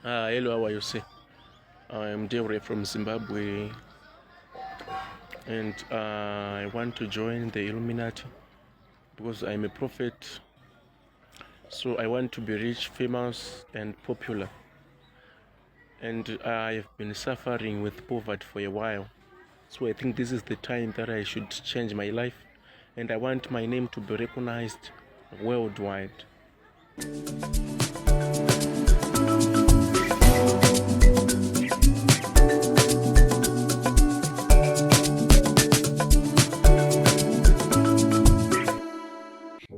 Hello, how are you, sir? I'm Deore from Zimbabwe and I want to join the Illuminati because I'm a prophet. So I want to be rich, famous, and popular. And I've been suffering with poverty for a while. So I think this is the time that I should change my life. And I want my name to be recognized worldwide.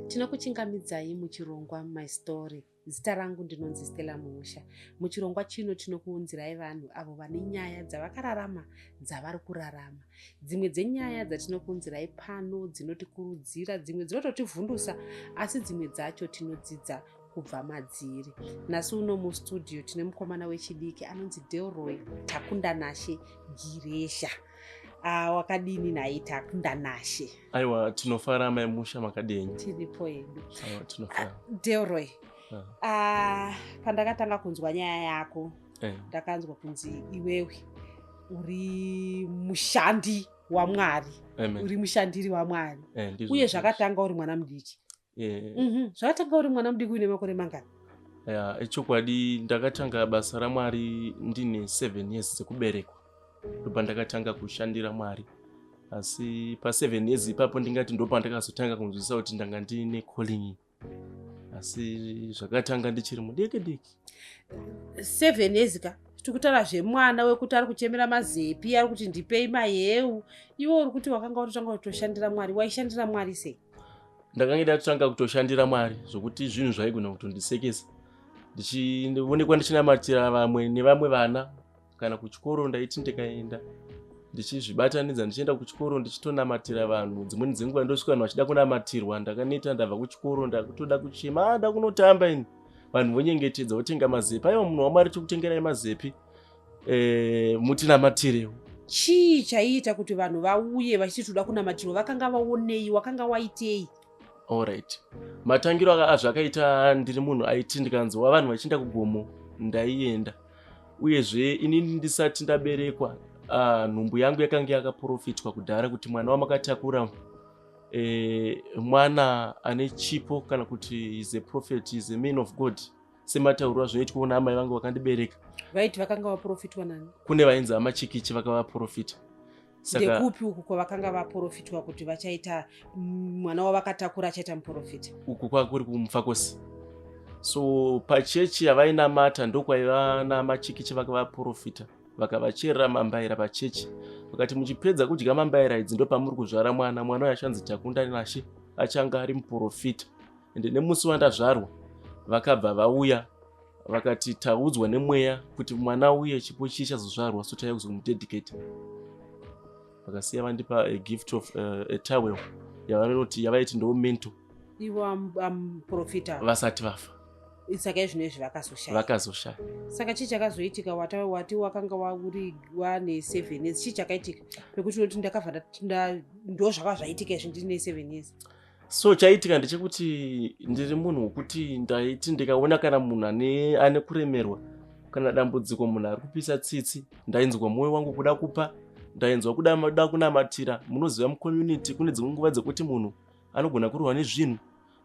Tinokuchingamidzai muchirongwa My Story. Zita rangu ndinonzi Stella Muusha. Muchirongwa chino tinokuunzirai vanhu avo vane nyaya dzavakararama dzavari kurarama. Dzimwe dzenyaya dzatinokuunzirai pano dzinotikurudzira, dzimwe dzinototivhundusa, asi dzimwe dzacho tinodzidza kubva madziri. Nhasi uno mustudio tine mukomana wechidiki anonzi Delroy Takundanashe Giresha. Ah, wakadini nhai Takundanashe? Aiwa, tinofara mai Musha, makadini? Tiripo hedu. Aiwa, tinofara. Delroy, pandakatanga kunzwa nyaya yako, ndakanzwa kunzi iwewe uri mushandi waMwari. Amen. Uri mushandiri waMwari. Ndizvo Uye zvizvo. Zvakatanga uri mwana mudiki. Zvakatanga uri mwana mudiki uine makore mangani? Ya, ichokwadi, ndakatanga basa raMwari ndine 7 years dzekuberekwa. Ndopandakatanga kushandira Mwari. Asi pa7 years ipapo ndingati ndopandakazotanga kunzwisisa kuti ndanga ndine calling. Asi zvakatanga ndichiri mudiki diki. 7 years ka, tiri kutaura zvemwana wekuti ari kuchemera mazepi, ari kuti ndipei maheu. Iwe uri kuti wakanga watotanga kutoshandira Mwari. Waishandira Mwari sei? Ndakanga ndatotanga kutoshandira Mwari zvokuti zvinhu zvaigona kutondisekesa. Ndichionekwa ndichinamatira vamwe nevamwe vana kana kuchikoro. Ndaiti ndikaenda ndichizvibatanidza, ndichienda kuchikoro ndichitonamatira vanhu. Dzimweni dzenguva ndosvika vanhu vachida kunamatirwa, ndakaneta, ndabva kuchikoro, ndakutoda kuchema, ah, ndakunotamba ini. Vanhu vonyengetedza, votenga mazepi. Aiwa, munhu waMwari, tikutengerai mazepi, mutinamatirewo. Chii chaiita kuti vanhu vauye vachiti toda kunamatirwa? Vakanga vaonei? Wakanga waitei? Alright, matangiro azvakaita, ndiri munhu aiti ndikanzwa vanhu vachienda kugomo ndaienda. Uyezve inini ndisati ndaberekwa, nhumbu yangu yakanga yakaprofitwa kudhara kuti mwana wamakatakura, mwana ane chipo, kana kuti is a prophet, is a man of God, sematauriro azvinoitwawo naamai vangu vakandibereka. Vaiti vakanga vaprofitwa nani? Kune vainzi amachikichi vakavaprofita. Saka ndekupi uku kwavakanga vaprofitwa kuti vachaita mwana wavakatakura achaita muprofita? Uku kwakuri kuMufakosi. So pachechi yavainamata ndokwaiva namachikichi vakavaprofita, vakavacherera mambaira pachechi, vakati muchipedza kudya mambaira idzi ndopamuri kuzvara mwana. Mwana uyo achanzi Takunda Nashe, achanga ari muprofita. Ende nemusi wandazvarwa vakabva vauya vakati taudzwa nemweya kuti mwana uye chipo chichazozvarwa, so taiya kuzomudedicate. Vakasiya vandipa a gift of a towel yavanoti yavaiti ndo mantle. Ivo amuprofita? Vasati vafa. Saka izvino izvi vakazoshaya? Vakazoshaya. Saka chii chakazoitika? Wati wakanga uri wane 7 years. Chii chakaitika pekuti unoti ndakabva ndo zvakava zvaitika izvi ndine 7 years? So chaitika ndechekuti ndiri munhu wekuti ndaiti ndikaona kana munhu ane kuremerwa kana dambudziko, munhu ari kupisa tsitsi, ndainzwa mwoyo wangu kuda kupa, ndainzwa kuda kunamatira. Munoziva, mucommunity kune dzimwe nguva dzekuti munhu anogona kurwa nezvinhu,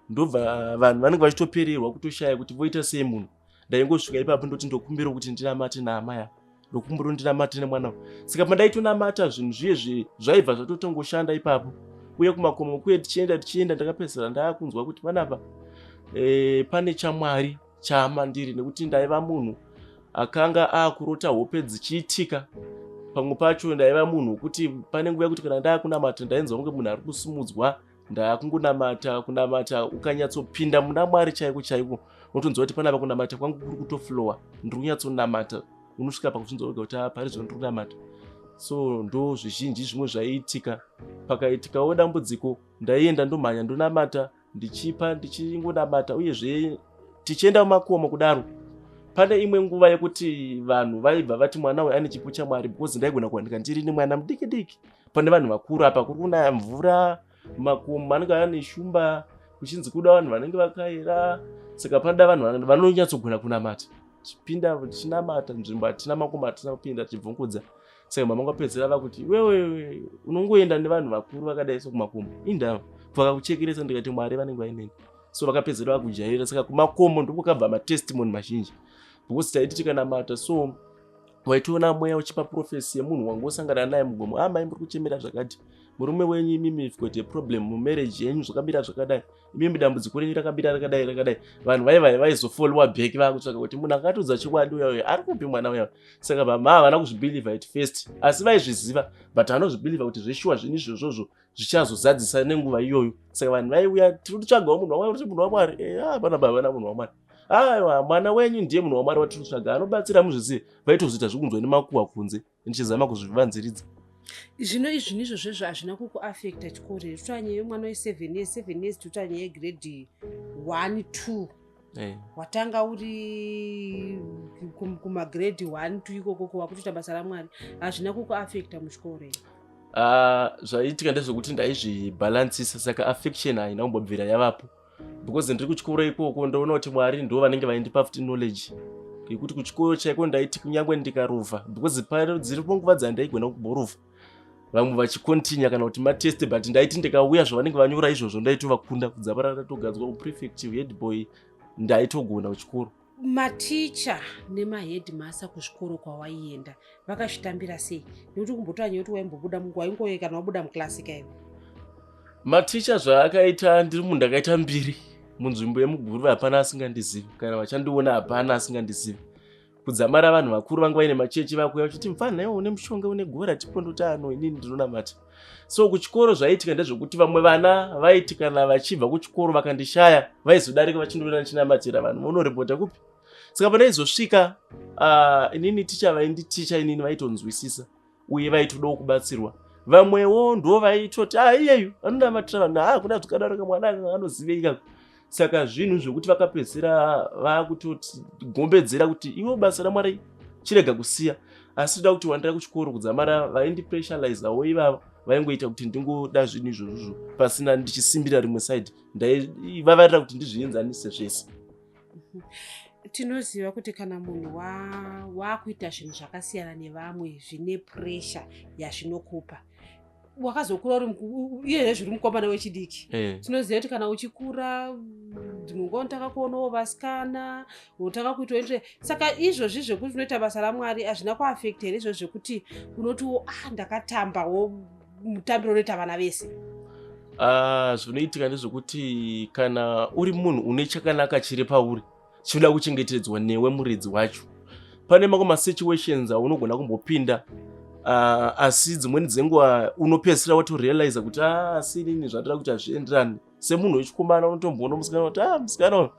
ndobva vanhu vanenge vachitopererwa kutoshaya kuti voita sei munhu. Ndaingosvika ipapo ndoti ndokumbira kuti ndinamate naamai ava, ndokumbira kuti ndinamate nemwana uyu. Saka pandaitonamata zvinhu zviye zvaibva zvatotongoshanda ipapo. Uye kumakomo kuye tichienda tichienda, ndakapedzisira ndaakunzwa kuti panapa pane chaMwari chaamandiri, nekuti ndaiva munhu akanga aakurota hope dzichiitika. Pamwe pacho ndaiva munhu wekuti pane nguva yekuti kana ndaakunamata ndainzwa kunge munhu ari kusumudzwa. Ndaakungonamata kunamata, ukanyatsopinda muna Mwari chaiko chaiko unotonzwa kuti panapa kunamata kwangu kuri kutoflowa, ndiri kunyatsonamata. Unosvika pakuzvinzwa wega kuti pari zvino ndiri kunamata. So ndo zvizhinji zvimwe zvaiitika. Pakaitikawo dambudziko ndaienda ndomhanya ndonamata, ndichipa, ndichingonamata. Uyezve tichienda mumakomo kudaro, pane imwe nguva yekuti vanhu vaibva vati mwana uyu ane chipo chaMwari, because ndaigona kuwanika ndiri nemwana mudiki diki pane vanhu vakuru. Apa kuri kunaya mvura, makomo anenge ane shumba, kuchinzi kuda vanhu vanenge vakaera, saka panoda vanhu vanonyatsogona kunamata. Tichipinda tichinamata nzvimbo hatina makomo hatina kupinda tichibvungudza. Saka mama vapedzera vakuti iwewe unongoenda nevanhu vakuru vakadai sokumakomo, indava vakakuchekeresa. Ndikati Mwari vanenge vaineni. So vakapedzera vakujairira. Saka kumakomo ndokukabva matestimony mazhinji, because taiti tikanamata so waitoona mweya uchipa prophecy yemunhu wangosangana naye mugomo: "Ah, mai, muri kuchemera zvakati, murume wenyu imimi, you've got a problem mumarriage yenyu, zvakamira zvakadai, imimi dambudziko renyu rakamira rakadai rakadai." Vanhu vaivai vaizofollowa back vakutsvaka kuti munhu akatodza chokwadi uya uya ari kupi, mwana uya. Saka mama havana kuzvibelieva at first, asi vaizviziva, but vanozvibelieva kuti zveshuwa zvinhu izvozvozvo zvichazozadzisa nenguva iyoyo. Saka vanhu vaiuya: "Tiri kutsvagawo munhu waMwari, kuti munhu waMwari." "Eh, pana baba na munhu waMwari." "Aiwa, mwana wenyu ndiye munhu waMwari watiri kutsvaga, anobatsira, muzvizive." Vaitozoita zvekunzwa nemakuhwa kunze, ndichizama kuzvivanziridza. Zvino izvinhu izvozvo hazvina kukuaffecta chikoro here? Totaura yemwana we7 years, 7 years, totaura yegrade 1 2. Watanga uri kumagrade 1 2 ikokoko, wakutoita basa raMwari, hazvina kukuaffecta muchikoro here? Ah, zvaiitika ndezvekuti ndaizvibhalansisa, saka affection haina kumbobvira yavapo, because ndiri kuchikoro ikoko ndoona kuti Mwari ndo vanenge vaindipa futi knowledge yekuti kuchikoro chaiko ndaiti kunyange ndikarovha, because dziripo nguva dzandaigona kumborovha vamwe vachicontinue kana kuti matest, but ndaiti ndikauya zvavanenge vanyora izvozvo ndaitovakunda kudzapara ndatogadzwa kuprefect, head boy, ndaitogona kuchikoro. Maticha nemaheadmaster kuzvikoro kwawaienda vakazvitambira sei? Nekuti kumbotaura nyaya yekuti waimbobuda, waingoye kana wabuda muklasi kaiwe. Maticha zvaakaita, ndiri munhu ndakaita mbiri munzvimbo yemuGuruve, hapana asingandizivi. Kana vachandiona, hapana asingandizivi kudzamara vanhu vakuru vanga vaine machechi vakuya vachiti, "Mufana iwe une mushonga, une gora, tipondoti ano." Inini ndinonamata. So kuchikoro zvaiitika ndezvekuti vamwe vana vaiti kana vachibva kuchikoro vakandishaya, vaizodarika vachindoona ndichinamatira vanhu, vonoripota kupi. Saka pandaizosvika, inini ticha vainditicha inini vaitonzwisisa uye vaitodawo kubatsirwa. Vamwewo ndo vaitoti, "A, iyeyu anonamatira vanhu, ha, kuna zvakadaro, kamwana anozivei kako." Saka zvinhu zvokuti vakapedzisira vakutogombedzera kuti, "Iwe, basa raMwari chirega kusiya." Asi toda kuti wandira kuchikoro kudzamara vaindipressurizawo ivavo, vaingoita kuti ndingoda zvinhu izvozvozvo pasina ndichisimbira rimwe side. Ndaivavarira kuti ndizvienzanise zvese. Tinoziva kuti kana munhu wakuita zvinhu zvakasiyana nevamwe, zvine pressure yazvinokupa. Wakazokura uri iye zviri mukomana wechidiki. Tinoziva kuti kana uchikura, dzimwe nguva unotanga kuonawo vasikana, unotanga kuitawo endre. Saka izvozvi zvekuti unoita basa raMwari hazvina kuaffecta here izvozvo, zvekuti unotiwo, "Ah, ndakatambawo mutambiro unoita vana vese"? Ah, zvinoitika ndezvekuti kana uri munhu une chakanaka chiri pauri chinoda kuchengetedzwa newe muridzi wacho, pane mamwe masituations aunogona kumbopinda, asi dzimweni dzenguva unopedzisira watorealiza kuti, "Ah, asi inini zvandida kuti hazvienderani." Semunhu wechikomana unotomboona musikana kuti, "Ah, musikana uyu,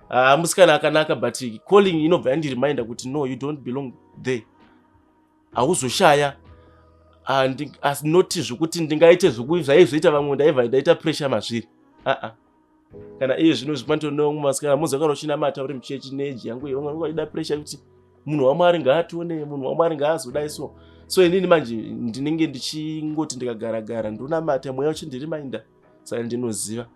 ah, musikana akanaka," but calling inobva yandireminder kuti, "No, you don't belong there." Hauzoshaya. Asi noti zvekuti ndingaite zvaizoita vamwe, ndaibva ndaita pressure mazviri, aa. Kana iye zvino zvipantonomwe masikana muziva, kana uchinamata uri muchechi neji yangu iyo, vamwe vanenge vachida pressure yekuti munhu waMwari ngaatione, munhu waMwari ngaazodai. So inini manje ndinenge ndichingoti ndikagara-gara ndonamata, mweya uchindireminder. Saka ndinoziva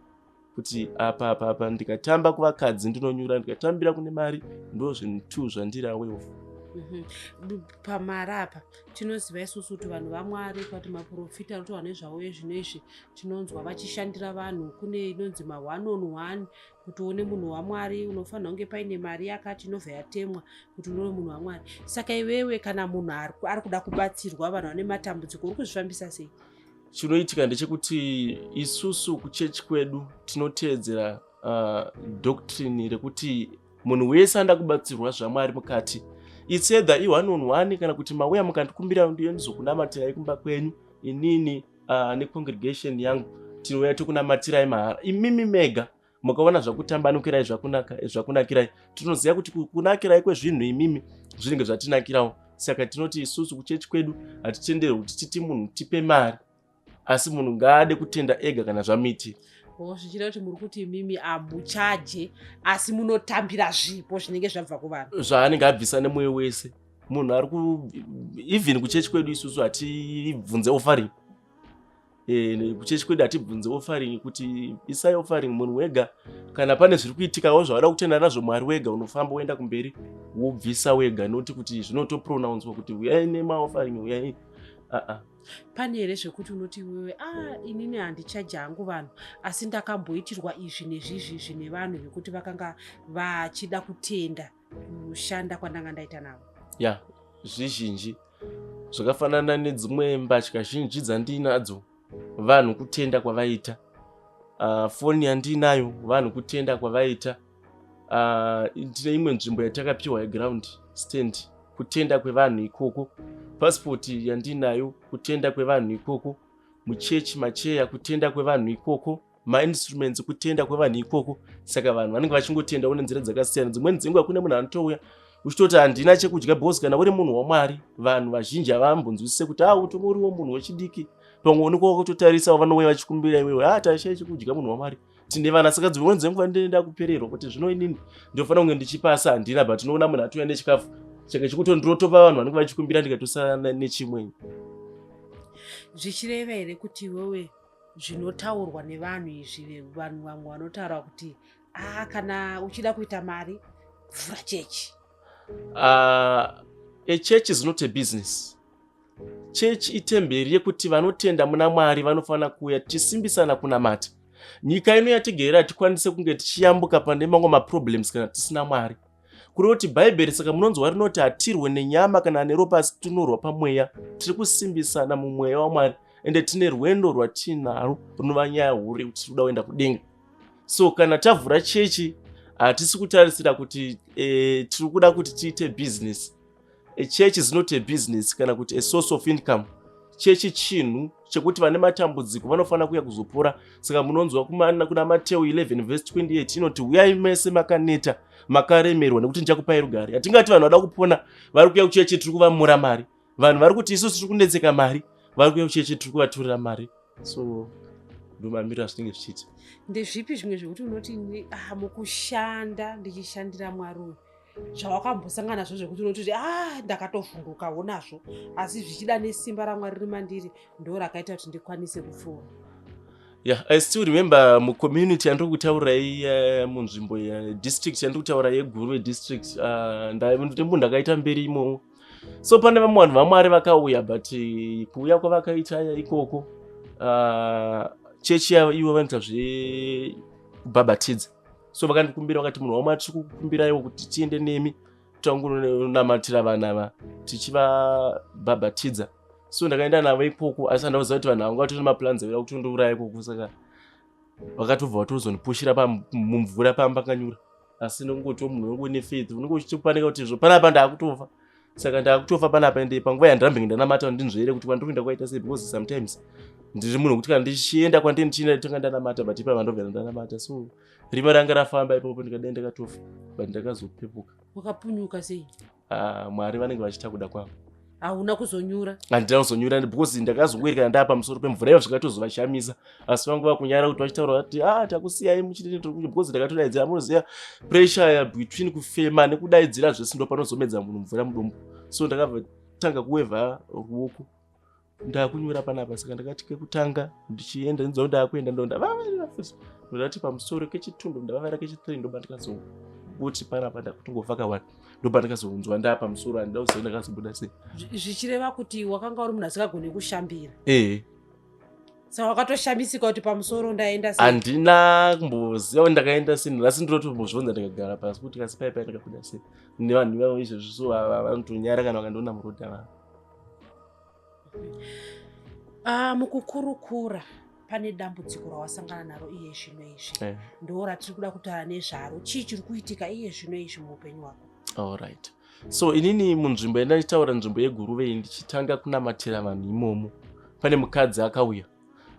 kuti apa apa apa ndikatamba kuvakadzi ndinonyura, ndikatambira kune mari, ndo zvinhu two zvandiri aware of. Pamari apa, tinoziva isusu kuti vanhu vaMwari, kwati maprofita anotaura nezvavo zvino izvi, tinonzwa vachishandira vanhu. Kune inonzi ma1 on 1. Kuti uone munhu waMwari unofanira kunge paine mari yakati inobva yatemwa kuti unove munhu waMwari. Saka iwewe, kana munhu ari kuda kubatsirwa, vanhu vane matambudziko, uri kuzvifambisa sei? Chinoitika ndechekuti isusu kuchechi kwedu tinoteedzera doctrine rekuti munhu wese anoda kubatsirwa zvaMwari mukati, it's either i1 on 1 kana kuti mauya mukandikumbira ndiyo ndizokunamatirai kumba kwenyu. Inini necongregation yangu tinouya tokunamatirai mahara. Imimi mega mukaona zvakutambanukirai, zvakunakirai, tinoziva kuti kunakirai kwezvinhu imimi zvinenge zvatinakirawo. Saka tinoti isusu kuchechi kwedu hatitenderwi kuti titi munhu tipe mari, asi munhu ngaade kutenda ega kana zvamuitira. O, zvichida kuti muri kuti imimi hamuchaje, asi munotambira zvipo zvinenge zvabva kuvanhu? Zvaanenge abvisa nemwoyo wese munhu ari ku. Even kuchechi kwedu isusu hatibvunze offering. Kuchechi kwedu hatibvunze offering kuti isai offering munhu wega. Kana pane zviri kuitikawo zvavada kutenda nazvo Mwari wega, unofamba woenda kumberi wobvisa wega, noti kuti zvinotopronounswa kuti uyai nemaoffering, uyai aa. Pane here zvekuti unoti iwewe, a inini handichaji hangu vanhu, asi ndakamboitirwa izvi nezvizvizvi nevanhu vekuti vakanga vachida kutenda kushanda kwandanga ndaita navo? Ya, zvizhinji zvakafanana nedzimwe mbatya zhinji dzandinadzo, vanhu kutenda kwavaita. Foni yandinayo, vanhu kutenda kwavaita. Ndine imwe nzvimbo yatakapiwa yeground stand, kutenda kwevanhu ikoko. Pasipoti yandinayo, kutenda kwevanhu ikoko. Muchechi macheya, kutenda kwevanhu ikoko. Mainstruments, kutenda kwevanhu ikoko. Saka vanhu vanenge vachingotendawo nenzira dzakasiyana. Dzimweni dzenguva kune munhu anotouya uchitoti handina chekudya, because kana uri munhu waMwari, vanhu vazhinji havambonzwisise kuti a utongoriwo munhu wechidiki. Pamwe unenge wakutotarisa, vanouya vachikumbira iwewe, a tashai chekudya, munhu waMwari, tine vana. Saka dzimweni dzenguva ndinoenda kupererwa kuti zvino inini ndinofanira kunge ndichipasa, handina, but unoona munhu atouya nechikafu chake chekuti ndinotopa vanhu vanenge vachikumbira, ndikatosara nechimwe. Zvichireva here kuti iwewe zvinotaurwa nevanhu izvi, vanhu vamwe vanotaura kuti a kana uchida kuita mari, vhura chechi? A church is not a business. Chechi itemberi yekuti vanotenda muna Mwari vanofanira kuuya tichisimbisana kunamata. Nyika ino yatigere hatikwanise kunge tichiyambuka pane mamwe maproblems kana tisina Mwari. Kureva kuti Bhaibheri, saka munonzwa rinoti hatirwe nenyama kana neropa, asi tinorwa pamweya. Tiri kusimbisana mumweya waMwari, ende tine rwendo rwatinaro runova nyaya huru yekuti tiri kuda kuenda kudenga. So kana tavhura chechi, hatisi kutarisira kuti tiri kuda kuti tiite business. A church is not a business kana kuti a source of income. Chechi chinhu chekuti vane matambudziko vanofanira kuuya kuzopora. Saka munonzwa kuna Mateo 11 verse 28 inoti, "Uyai mese makaneta, makaremerwa, nekuti ndichakupai rugare." Hatingati vanhu vada kupona vari kuuya kuchechi tiri kuvamura mari. Vanhu vari kuti isusu tiri kunetseka mari vari kuuya kuchechi tiri kuvaturira mari. So ndomamiriro azvinenge zvichiita. Ndezvipi zvimwe zvekuti unoti, ah, mukushanda ndichishandira Mwari uyu, zvawakambosangana nazvo zvekuti unototi, ah, ndakatovhundukawo nazvo, asi zvichida nesimba raMwari riri mandiri ndo rakaita kuti ndikwanise kupfuura? Yeah, I still remember mucommunity yandiri kutaurirai, munzvimbo yedistrict yandiri kutaura, yeGuruve District. Ndiri munhu ndakaita mberi imomo. So pane vamwe vanhu vaMwari vakauya, but kuuya kwavakaita ikoko, chechi yavo ivo vanoita zvekubhabhatidza. So vakandikumbira, vakati, "Munhu waMwari, tiri kukumbiraiwo kuti tiende nemi tangonamatira vanhu ava tichivabhabhatidza." So ndakaenda navo ikoko, asi handauziva kuti vanhu ava vatori nemaplans aida kutondiuraya ikoko. Saka vakatobva vatozondipushira mumvura pambakanyura. Asi nongotiwo munhu unenge une faith, unenge uchitopanika kuti zvo panapa ndaakutofa, saka ndaakutofa panapa. Ende panguva yandirambenge ndanamata, ndinzvere kuti kwandiri kuenda kwaita sei, because sometimes ndiri munhu wekuti kana ndichienda kwandiri ndichienda, nditanga ndanamata, but ipapa ndobva ndanamata. So rima ranga rafamba ipapo, ndikadai ndakatofa, but ndakazopepuka. Wakapunyuka sei? Ah, Mwari vanenge vachiita kuda kwavo. Hauna kuzonyura? Handina kuzonyura, because ndakazongwerikana ndaa pamusoro pemvura iyo, zvikatozovashamisa. Asi vangu vakunyara kuti vachitaura kuti, "A takusiyai muchiti," because ndakatodaidzira. Munoziva pressure between kufema nekudaidzira zvese, ndo panozomedza munhu mvura mudumbu. So ndakabva tanga kuwevha ruoko, ndakunyura panapa. Saka ndakati kekutanga ndichienda, ndinzwa ndakuenda, ndondavavarira futi, ndodati pamusoro kechitundu, ndavavarira kechi3, ndoba ndikazokuti panapa ndakutongofa kawani, ndoba ndakazonzwa ndaa pamusoro. Handida kuziva ndakazobuda sei. Zvichireva kuti wakanga uri munhu asingagoni kushambira? Ehe. Saka wakatoshamisika kuti pamusoro ndaenda sei? Handina kumboziva kuti ndakaenda sei. Nhasi ndinotombozvonza ndikagara pasi kuti kasi pai pai ndakabuda sei. Nevanhu ivavo izvozvi so vanotonyara kana vakandiona murodhi ava. Ah, mukukurukura pane dambudziko rawasangana naro iye zvino izvi, ndo ratiri kuda kutaura nezvaro. Chii chiri kuitika iye zvino izvi muupenyu hwako? Alright, so inini munzvimbo yandachitaura, nzvimbo yeGuruve iyi, ndichitanga kunamatira vanhu imomo, pane mukadzi akauya.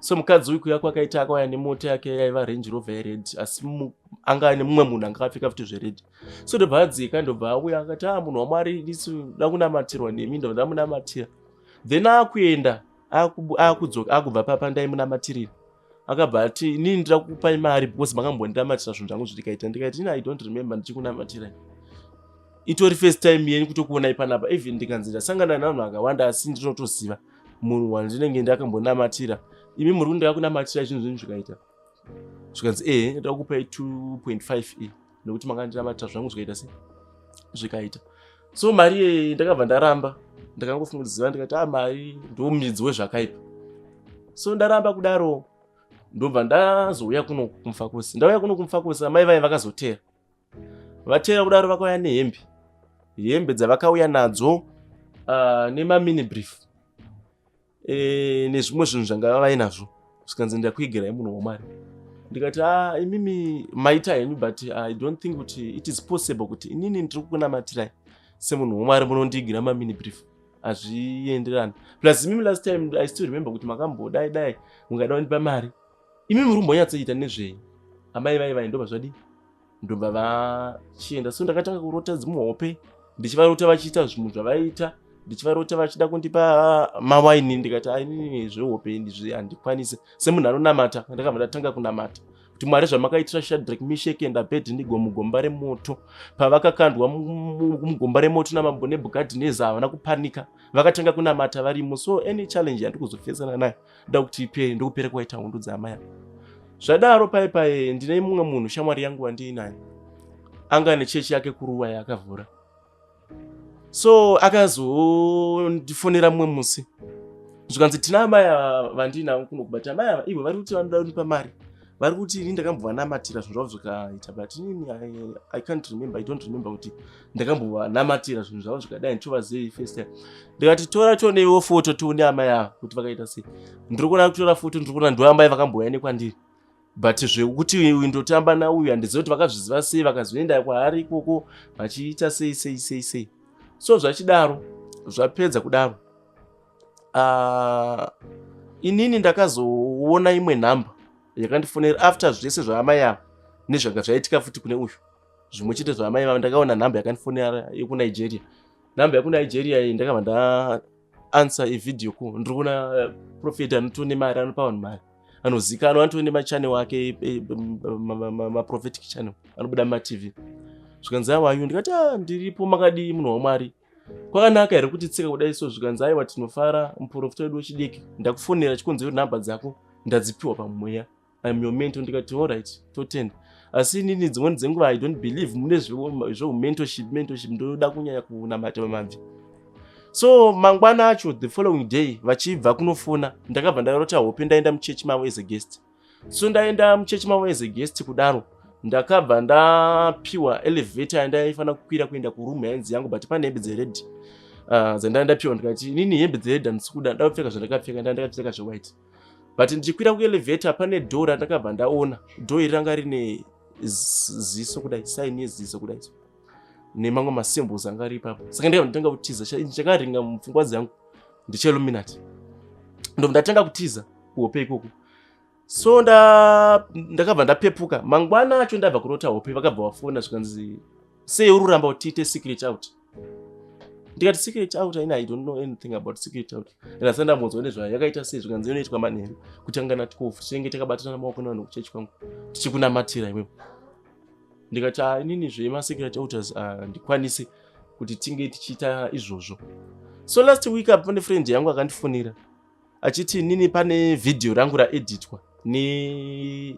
So mukadzi uyu kuuya kwakaita, akauya nemota yake yaiva Range Rover yered, asi anga ane mumwe munhu anga akapfeka futi zvered. So ndobva adzika, ndobva auya akati, "A munhu waMwari, ndida kunamatirwa nemi." Ndobva ndamunamatira. Then akuenda, akudzoka, akubva papa ndaimunamatirira, akabva ati, "Inini ndira kukupai mari because makambondinamatira zvinhu zvangu zvitikaita." Ndikati, "Ini I don't remember ndichikunamatirai. Itori first time yenyu kutokuonai panapa. Even ndikanzi ndasangana nevanhu vakawanda, asi ndinotoziva munhu wandinenge ndakambonamatira." Imi muri kundida kunamatira zvinhu zvinhu zvikaita. Zvikanzi ehe, ndoda kukupai 2.5 e nekuti makandinamatira zvangu zvikaita sei, zvikaita. So mari iyi ndakabva ndaramba, ndakangofungidziva ndikati a ah, mari ndomidzi wezvakaipa. So ndaramba kudaro, ndobva ndazouya kuno kuMufakosi. Ndauya kuno kuMufakosi, amai vaye vakazotera. Vatera kudaro vakauya nehembe, hembe dzavakauya nadzo nemamini brief nezvimwe zvinhu zvanga vainazvo. Zvikanzi ndakuigirai munhu wamwari. Ndikati a ah, imimi maita henyu, but I don't think kuti it is possible kuti inini ndiri kukunamatirai semunhu wamwari munondiigira mamini brief, hazvienderani. Plus imimi last time I still remember kuti makambodai dai mungada kundipa mari, imi muri kumbonyatsoita nezvei? Amai vai vai ndobva zvadii, ndobva vachienda. So ndakatanga kurota dzimuhope, ndichivarota vachiita zvinhu zvavaiita, ndichivarota vachida kundipa mawaini. Ndikati ainini zvehope ndizvi handikwanisi semunhu anonamata. Ndakabva ndatanga kunamata kuti Mwari, zvamakaitira Shadrach, Meshach and Abednego mugomba remoto, pavakakandwa mugomba remoto namambo Nebhukadhineza, havana kupanika, vakatanga kunamata varimo. So any challenge yandiri kuzofesana nayo ndoda kuti ipere. Ndokupera kwaita hondo dzaamai ava. Zvadaro pai pai ndine mumwe munhu, shamwari yangu wandiinayo, anga nechechi yake kuruwa yaakavhura. So akazondifonera mumwe musi, zvikanzi tina amai ava vandinavo kuno kubata. Amai ava ivo vari kuti vanoda kundipa mari, vari kuti ini ndakambovanamatira zvinhu zvavo zvikaita, but inini I can't remember, I don't remember kuti ndakambovanamatira zvinhu zvavo zvikadai, ndichovazivi first time. Ndikati tora tioneiwo foto tione amai ava kuti vakaita sei. Ndiri kuona kutora foto, ndiri kuona ndo amai vakambouya nekwandiri, but zvekuti uyu ndotamba nauyu handizivi kuti vakazviziva sei, vakazoenda kwaari ikoko vachiita sei sei sei sei. So zvachidaro, zvapedza kudaro, inini ndakazoona imwe nhamba yakandifonera after zvese zvaamai ava nezvanga zvaitika futi kune uyu zvimwe chete zvaamai vava. Ndakaona nhamba yakandifonera yekuNigeria. Nhamba yekuNigeria iyi ndakabva ndaanswer ivideo call. Ndiri kuona prophet anotone mari, anopa vanhu mari, anozikanwa, anotone nemachannel ake, maprophetic channel anobuda mumaTV. Zvikanzi awayu? Ndikati a ndiripo, makadii munhu wamwari? Kwakanaka here kuti tsika kudai? So zvikanzi aiwa, tinofara muprofita wedu wechidiki, ndakufonera chikonzero nhamba dzako ndadzipiwa pamweya, I'm your mentor. Ndikati alright, totenda, asi inini dzimweni dzenguva I don't believe mune zveumentorship mentorship, ndoda kunyanya kunamata pamabvi. So mangwana acho, the following day, vachibva kunofona, ndakabva ndarota hope ndaenda muchechi mavo as a guest. So ndaenda muchechi mavo as a guest kudaro, ndakabva ndapiwa elevator yandaifanira kukwira kuenda kuroom yainzi yangu, but pane hembe dzered dzandanga ndapiwa. Ndikati inini hembe dzered handisi kuda, ndakupfeka zvandakapfeka, ndaa ndakapfeka zvewhite. But ndichikwira kuelevator pane door randakabva ndaona. Door iri ranga rine ziso kudai, sign yeziso kudai, nemamwe masymbols anga ari ipapo. Saka ndakabva ndatanga kutiza. Chakaringa mupfungwa dzangu ndecheIlluminati. Ndobva ndatanga kutiza kuhope ikoko. So ndakabva ndapepuka mangwana acho, ndabva kurota hope, vakabva vafona, zvikanzi sei uri kuramba kuti tiite secret altar? Ndikati secret altar ini I don't know anything about secret altar and asati ndambonzwa nezvayo, yakaita sei? Zvikanzi inoitwa manheru kutanga na12, tinenge takabatana maoko nevanhu kuchechi kwangu tichikunamatira iwewe. Ndikati a inini zvemasecret altars handikwanisi kuti tinge tichiita izvozvo. So last week apo pane friend yangu akandifonera achiti inini pane vhidhiyo rangu raeditwa ne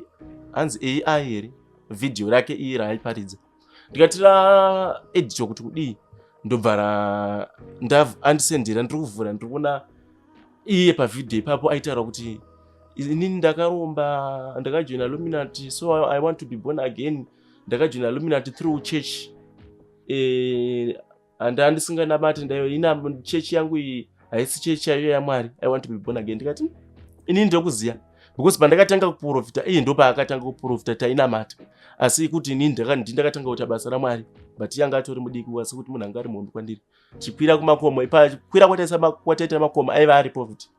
hanzi AI here, vhidhiyo rake iyi raaiparidza. Ndikati raeditwa kuti kudii? Ndobva andisendera, ndiri kuvhura, ndiri kuona iye pavhidhiyo ipapo aitaura kuti inini ndakaromba, ndakajoina Illuminati, so I want to be born again, ndakajoina Illuminati through church, handa ndisinganamati, ndaina chechi yangu iyi haisi chechi chaiyo yamwari, I want to be born again. Ndikati inini ndokuziva because pandakatanga kuprofita iye ndopaakatanga kuprofita, tainamata, asi kuti inini ndakatanga kuita basa ramwari, but yanga atori mudiki, asi kuti munhu anga ari muhombe kwandiri. Chikwira kumakomo, kwira kwataita makomo, aiva ari prophet.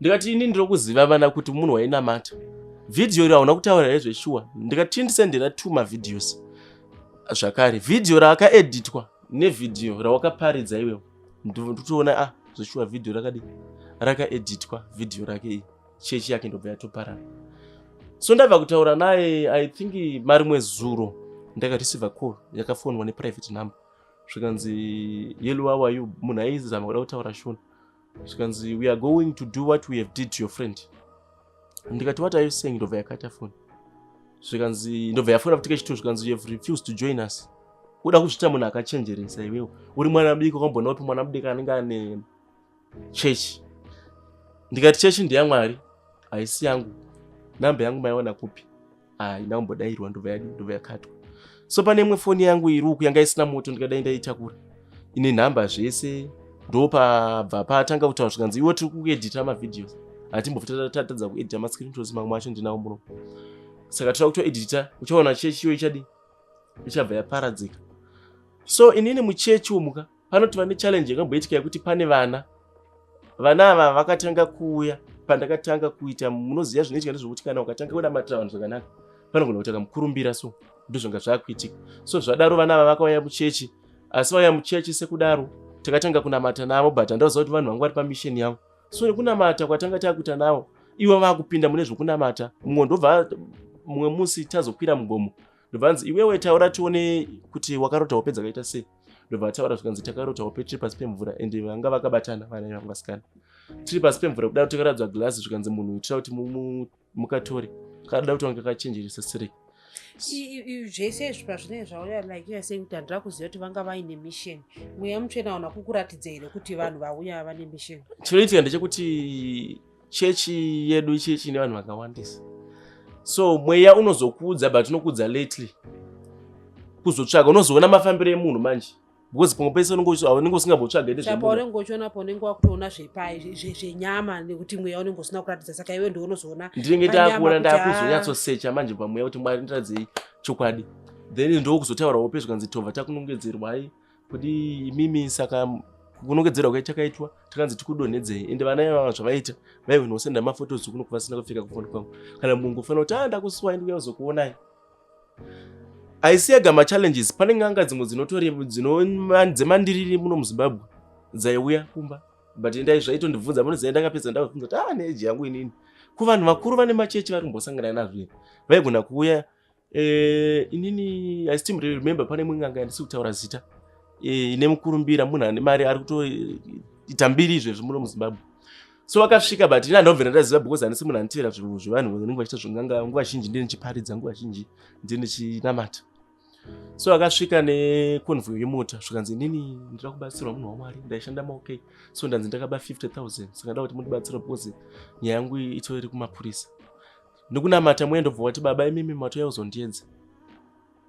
Ndikati ini ndinokuziva vana kuti munhu wainamata, vhidhiyo iri hauna kutaura here zveshuwa? Ndikati ndisendera two mavideos zvakare, vhidhiyo raakaeditwa nevhidhiyo rawakaparidza iwewo. Nditoona a zveshuwa vhidhiyo rakadi rakaeditwa, vhidhiyo rake iyi, chechi yake ndobva yatoparara. So ndabva kutaura naye, I think marimwe zuro, ndakareceiva call yakafonwa neprivate number, zvikanzi hello, how are you? Munhu aizama kuda kutaura Shona. Zvikanzi, "We are going to do what we have did to your friend." Ndikati, "What are you saying?" Ndobva yakata foni. Zvikanzi, ndobva yafona futi kechitwo. Zvikanzi, "You have refused to join us. Uda kuzviita munhu akachenjeresa iwewo, uri mwana mudiki. Wakamboona upi mwana mudiki anenge ane chechi?" Ndikati, "Chechi ndeyamwari, haisi yangu. Namba yangu maiona kupi?" Haina kumbodayirwa. Ndobva yadi, ndobva yakatwa. So pane imwe foni yangu iri uku yanga isina moto, ndikadai ndaitakura, ine nhamba zvese. Ndopabva patanga kutaura. Zvikanzi, "Iwo tiri kuedita mavideos, hatimbofi tatadza kuedita mascreenshots, mamwe acho ndinawo muno. Saka toda kutoedita, uchaona chechi iyo ichadi ichabva yaparadzika." So inini muchechi umuka panotova nechallenge yakamboitika yekuti pane vana ava vakatanga kuuya pandakatanga kuita. Munoziva zvinoitika ndezvokuti kana ukatanga kunamatira vanhu zvakanaka, panogona kuita kamukurumbira. So ndozvanga zvaakuitika. So zvadaro, vana ava vakauya muchechi, asi vauya muchechi sekudaro, takatanga kunamata navo, but handaziva kuti vanhu vanga vari pamission yavo. So nekunamata kwatanga takuita navo, ivo vaakupinda mune zvokunamata. Mumwe ndobva, mumwe musi tazokwira mugomo, ndobva anzi, "Iwewe taura tione kuti wakarota hope dzakaita sei." Ndobva ataura. Zvikanzi, "Takarota hope tiri pasi pemvura." Ende vanga vakabatana vana vangu vasikana, tiri pasi pemvura kudaro, takaradzwa gilasi. Zvikanzi, "Munhu itira kuti mukatore kada kuti vanga kakachenjeresa sereki." Zvese izvi pazvinenge zvauya, like you are saying kuti handira kuziva kuti vanga vaine mission, Mweya Mutsvene hauna kukuratidza here kuti vanhu vauya vane mission? Chinoitika ndechekuti chechi yedu chechi ine vanhu vakawandisa, so mweya unozokuudza, but unokuudza lately. Kuzotsvaga unozoona mafambiro emunhu manje, because pamwe pese unenge usingambotsvaga. Saka paunenge uchiona, paunenge wakutoona zvepai zvenyama, nekuti mweya unenge usina kuratidza, saka iwe ndiwe unozoona. Ndinenge panyama ndakuona kuti, ndakuzonyatsosecha manje pamweya kuti, "Mwari, ndiradzei chokwadi." Then ndokuzotaura hope. Zvikanzi, "Tobva takunongedzerwai kuti imimi." Saka kunongedzerwa kwai takaitwa, takanzi tikudonhedzei. Ende vana ivava zvavaita, vainosenda maphotos kuno kuvasina kupfeka kufoni kwangu, kana mungofanira kuti, "A, ndakusuwai, ndikuya kuzokuonai." Haisi yega machallenges. Pane n'anga dzimwe dzinotori dzemandiriri muno muZimbabwe dzaiuya kumba, but endai zvaitondibvunza. Munoziva, ndakapedza ndakabvunza kuti, "A, neage yangu inini, kuvanhu vakuru vane machechi vari kumbosangana nazvo here?" Vaigona kuuya. Inini I still remember pane imwe n'anga yandisi kutaura zita, ine mukurumbira, munhu ane mari, ari kutoita mbiri izvezvi muno muZimbabwe. So vakasvika, but ini handobvira ndaziva because handisi munhu anotevera zvevanhu vanenge vachiita zvenganga. Nguva zhinji ndini ndichiparidza, nguva zhinji ndini ndichinamata. So akasvika neconvoy yemota. Zvikanzi, "Inini ndira kubatsirwa, munhu waMwari. Ndaishanda maOK, so ndanzi ndakaba 50 000, saka nda kuti mundibatsira because nyaya yangu itori kumapurisa." Nekunamata mweya ndobva wati, "Baba, imimi matouya kuzondiedza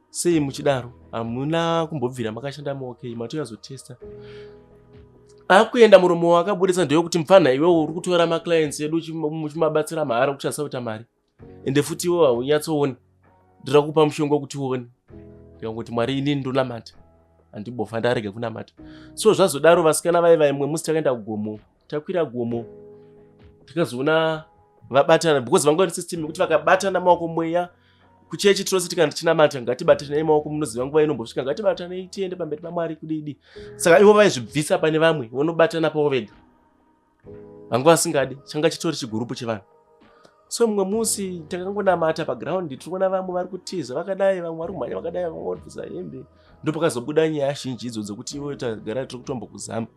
sei muchidaro? Hamuna kumbobvira makashanda maOK, matouya kuzotesta." Akuenda, muromo wakabudisa ndewekuti, "Mupfanha iwewo uri kutora maclients edu uchimabatsira mahara, kuchasa kuita mari, ende futi iwewo haunyatsooni. Ndira kupa mushonga wekuti uone." Ndikangoti, "Mwari, inini ndonamata, handimbofa ndarega kunamata." So zvazodaro, vasikana vai vaimwe musi takaenda kugomo, takwira gomo, tikazoona vabatana, because vanga vane system yekuti vakabatana maoko, mweya kuchechi tose tikana tichinamata, "Ngatibatanei maoko." Munoziva nguva inombosvika, "Ngatibatanei tiende pamberi paMwari," kudidi. Saka ivo vaizvibvisa pane vamwe, vonobatana pavo vega. Vanga vasingadi, changa chitori chigurupu chevanhu. So mumwe musi takangonamata paground, tiri kuona vamwe vari kutiza vakadai, vamwe vari kumhanya vakadai, vamwe vari hembe. Ndopakazobuda nyaya zhinji idzo dzekuti, "Iwe, tagara tiri kutombokuzama,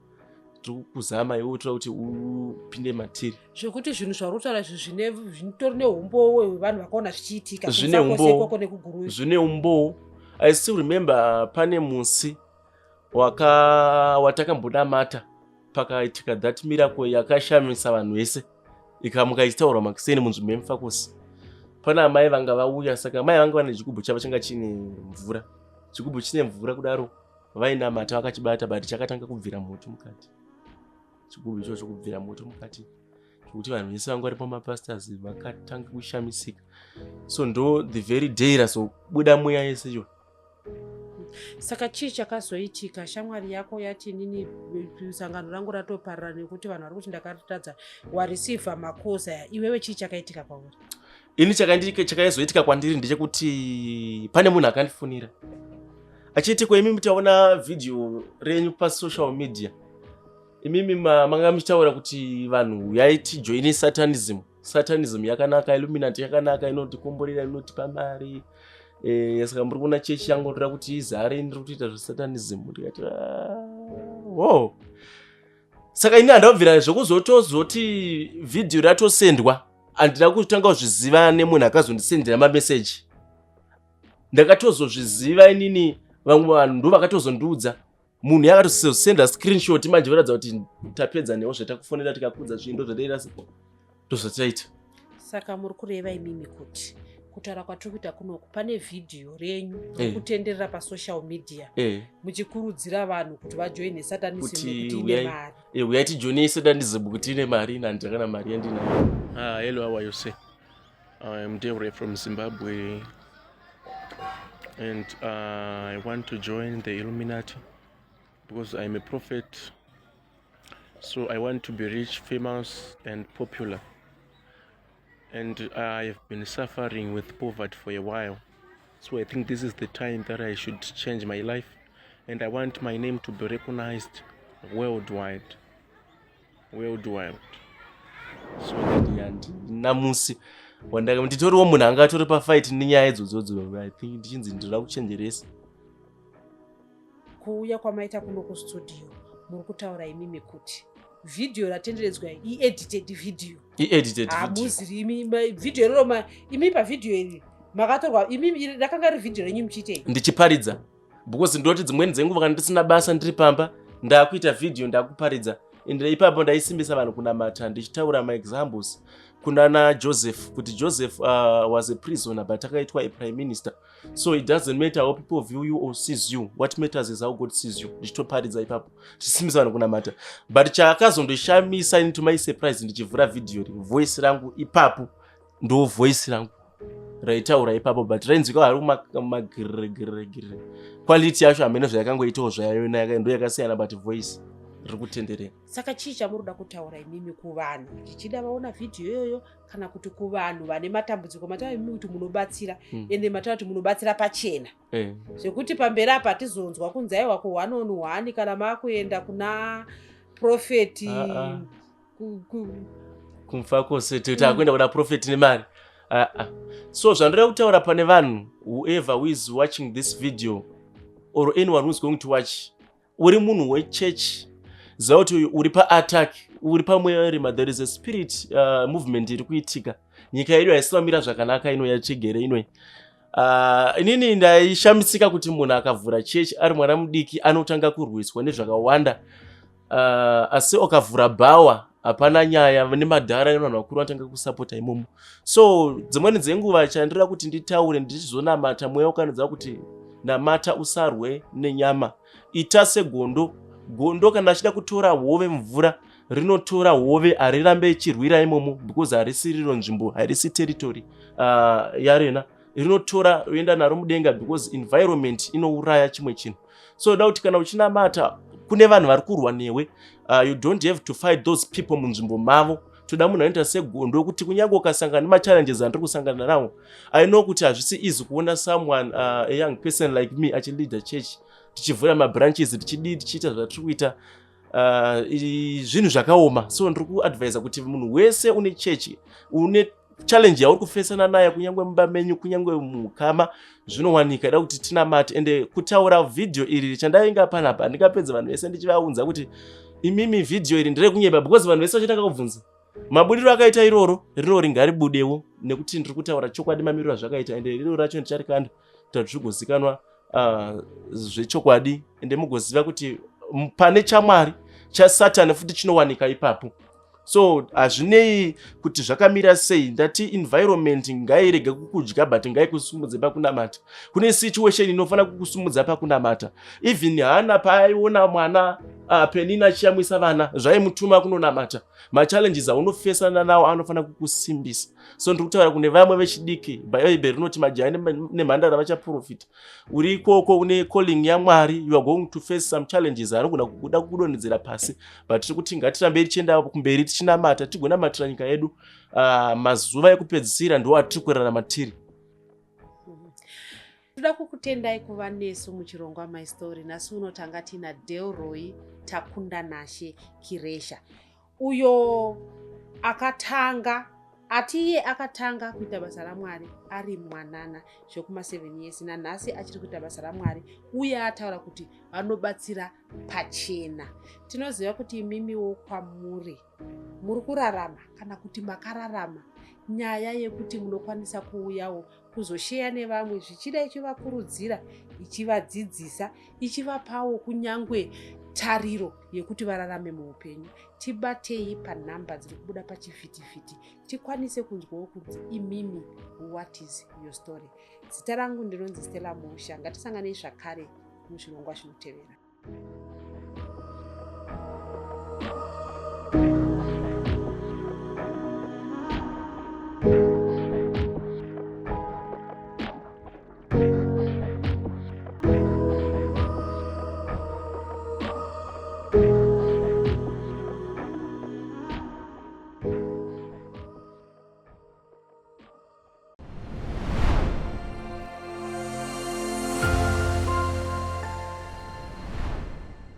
tiri kukuzama iwe, toda kuti upinde matiri." Zvekuti zvinhu zvauri kutaura izvi zvitori neumbowo hwevanhu vakaona zvichiitika? Zvine Kumusakose umbowo. Ikoko nekuGuruve? Zvine umbowo. I still remember pane musi watakambonamata, pakaitika that miracle yakashamisa vanhu vese, ikamuka ichitaurwa makuseni munzvimbo yeMufakosi. Pana amai vanga vauya. Saka amai vanga vane chigubhu chavo changa chine mvura, chigubhu chine mvura kudaro. Vainamata vakachibata, but chakatanga kubvira moto mukati, chigubhu ichocho kubvira moto mukati, zvekuti vanhu vese vanga vari pamapastors vakatanga kushamisika. So ndo the very day razobuda mweya yese iyo. Saka chii chakazoitika? Shamwari yako yati, "Inini sangano rangu ratoparara nekuti vanhu vari kuti ndakaritadza." Wareceiva macalls aya, iwewe chii chakaitika kwauri? Ini chakaizoitika kwandiri ndechekuti pane munhu akandifonera achiti, "Ko, imimi taona vhidhiyo renyu pasocial media. Imimi manga muchitaura kuti vanhu uyai tijoine satanism. Satanism yakanaka, Illuminati yakanaka, inotikomborera, inotipa mari. Saka muri kuona chechi yangu ndoda kuti izare, ndiri kutoita zvesatanism." Ndikati, "Ah, wow." Saka ini handabvira zvekuzotozoti vhidhiyo ratosendwa, handina kutanga kuzviziva nemunhu akazondisendera mameseji. Ndakatozozviziva inini, vamwe vanhu ndo vakatozondiudza. Munhu yakatosenda screenshot manje, voratidza kuti tapedza newo, zvatakufonera tikakudza zvinhu, ndo zvataita, ndo zvataita. Saka muri kureva imimi kuti kutaura kwatiri kuita kunoku, pane vhidhiyo renyu rikutenderera pasocial media muchikurudzira vanhu kuti vajoine satanism Kuti nekuti ine mari? Uyai tijoine satanism kuti ine mari. Ina handina kana mari yandinayo. Ah, hello, how are you, sir? I'm Debre from Zimbabwe and I want to join the Illuminati because I'm a prophet, so I want to be rich, famous and popular, and I have been suffering with poverty for a while, so I think this is the time that I should change my life, and I want my name to be recognized worldwide, worldwide. So that handina musi wandaka nditoriwo munhu anga atori pafight nenyaya idzodzodzo. I think ndichinzi ndinoda kuchenjeresa. Kuuya kwamaita kuno kustudio, muri kutaura imimi kuti vhidhiyo ratenderedzwa iedited video? Iedited video. Hamuziri imi vhidhiyo iroro imi pavhidhiyo iri makatorwa imi, rakanga riri vhidhiyo renyu muchiitei? Ndichiparidza, because ndoti dzimweni dzenguva kana ndisina basa, ndiri pamba, ndakuita vhidhiyo, ndakuparidza. Ende ipapo ndaisimbisa vanhu kunamata, ndichitaura maexamples kunana Joseph, kuti Joseph was a prisoner but akaitwa a prime minister. So it doesn't matter how people view you or sees you, what matters is how God sees you. Ndichitoparidza ipapo, tichisimbisa vanhu kunamata. But chakazondishamisa ini, to my surprise, ndichivhura vhidhiyo, voice rangu ipapo, ndo voice rangu raitaura ipapo, but rainzwika hari kumagirigirigiri. Quality yacho hamene zvayakangoitawo zvayo, ndo yakasiyana, but voice riri kutenderera. Saka chii chamuri kuda kutaura imimi kuvanhu, zvichida vaona vhidhiyo iyoyo, kana kuti kuvanhu vane matambudziko? Mataura imimi kuti munobatsira, ende mataura kuti munobatsira pachena, zvekuti pamberi apa hatizonzwa kunzi aiwa, ku1 on 1 kana maakuenda kuna prophet. Ah, ah. Kumfa kwose takuenda kuna prophet nemari. Ah, ah. So zvandoda kutaura pane vanhu, whoever who is watching this video or anyone who is going to watch, uri munhu wechurch, ziva kuti uri paattack, uri pamweya werima. There is a spirit movement iri kuitika. Nyika yedu haisi kumira zvakanaka ino yachigere inoi. Inini ndaishamisika kuti munhu akavhura chechi ari mwana mudiki anotanga kurwiswa nezvakawanda, asi ukavhura bhawa hapana nyaya, nemadhara nevanhu vakuru vanotanga kusapota imomo. So dzimweni dzenguva chandira kuti nditaure, ndichizonamata, mweya ukanodza kuti namata, usarwe nenyama, ita segondo. Gondo kana achida kutora hove mvura, rinotora hove, harirambe ichirwira imomo because harisi riro nzvimbo, harisi territory yarena. Rinotora roenda naro mudenga because environment inouraya chimwe chinhu. So da kuti kana uchinamata, kune vanhu vari kurwa newe, you don't have to fight those people munzvimbo mavo. Toda munhu anoita segondo, kuti kunyange ukasangana nemachallenges andiri kusangana nawo, I know kuti hazvisi easy kuona someone, a young person like me, achileader church, tichivhura mabranches, tichidii, tichiita zvatiri kuita, zvinhu zvakaoma. So ndiri kuadvisa kuti munhu wese une chechi, une challenge yauri kufesana nayo, kunyange mumba menyu, kunyange mukama, zvinowanika, ida kuti tinamate. Ende kutaura vhidhiyo iri chandainga panapa, handingapedza vanhu vese ndichivaunza kuti imimi vhidhiyo iri nderekunyeba, because vanhu vese vachatanga kubvunza mabudiro akaita iroro. Rinori ngaribudewo nekuti ndiri kutaura chokwadi, mamiriro azvakaita. Ende riro racho ndicharikanda kuti zvigozikanwa zvechokwadi, ende mugoziva kuti pane chamwari, chasatani futi chinowanika ipapo. So hazvinei kuti zvakamira sei, ndati environment ngairege kukudya, but ngaikusumudze pakunamata. Kune situation inofanira kukusumudza pakunamata. Even Hana paaiona mwana Penina achiyamwisa vana, zvaimutuma kunonamata. Machallenges aunofesana nawo anofanira kukusimbisa. So ndiri kutaura kune vamwe vechidiki, Bhaibheri rinoti majaya nemhandara vachaprofita. Uri ikoko une calling yaMwari, you are going to face some challenges anogona kuda kukudonhedzera pasi, but tiri kuti ngatirambei tichienda kumberi tichinamata, tigonamatira nyika yedu. Mazuva ekupedzisira ndo atiri kurarama tiri. Toda kukutendai kuva nesu muchirongwa My Story. Nhasi uno tanga tina Delroy Takundanashe Kiresha, uyo akatanga. Ati iye akatanga kuita basa raMwari ari mwanana zvekuma 7 years, nanhasi achiri kuita basa raMwari, uye ataura kuti vanobatsira pachena. Tinoziva kuti imimiwo kwamuri muri kurarama kana kuti makararama nyaya yekuti munokwanisa kuuyawo kuzosheya nevamwe, zvichida ichivakurudzira, ichivadzidzisa, ichivapawo kunyangwe tariro yekuti vararame muupenyu. Tibatei panhamba dziri kubuda pachivhitivhiti tikwanise kunzwawo kuti imimi, what is your story? Zita rangu ndinonzi Stella Musha. Ngatisanganei zvakare muzvirongwa zvinotevera.